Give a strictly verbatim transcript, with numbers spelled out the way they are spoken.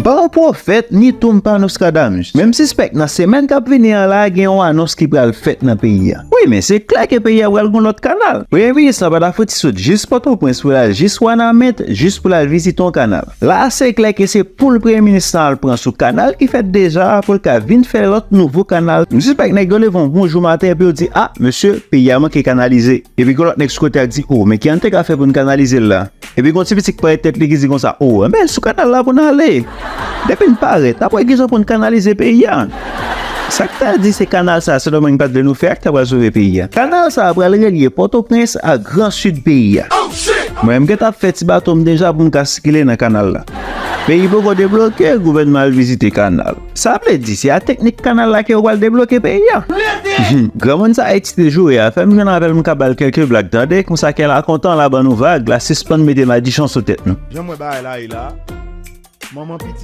pa yon pwofèt, ni tou m pa Nostradamus. Men m sispèk nan semèn k ap vini an la, gen yon anons ki pral fèt nan peyi a. Wi, men se klè ke peyi a pral gen lòt kanal. Premye minis lan pa ta fouti sot jis Pòtoprens pou l al jis Wanament, jis pou l al vizite yon kanal. La a, se klè ke se poul premye minis lan al pran sou kanal ki fèt deja a pou l ka vin fè lòt nouvo kanal. M sispèk nèg yo leve yon bon jou maten epi yo di, "A, mesye, peyi a manke kanalize." Epi gen lòt nèg sou kote a k di, "O, men ki an te ka fè pou n kanalize l la?" Epi gon ti pitit ki parèt tèt li ki di konsa, "O, enben, sou kanal la pou n ale." Depi n parèt, n ap wè kijan pou n kanalize peyi a. Sa k ta di se kanal sa a Sendomeng pa t vle nou fè a k ta pral sove peyi a. Kanal sa a pral relye Pòtoprens ak Gran Sid peyi a. Mwen menm gentan ap fè ti bato m deja pou m ka sikile nan kanal la. Peyi poko debloke, gouvènman al vizite kanal. Sa vle di se a teknik kanal la ke yo pral debloke peyi a. Granmoun sa Ayiti te joure a fè m jwenn avè l, m ka ba l kèlke blag tande, konsa kè l a kontan, l a ban nou vag, l a sispann mete madichon sou tèt nou. Jan m wè bagay la ye la, manman pitit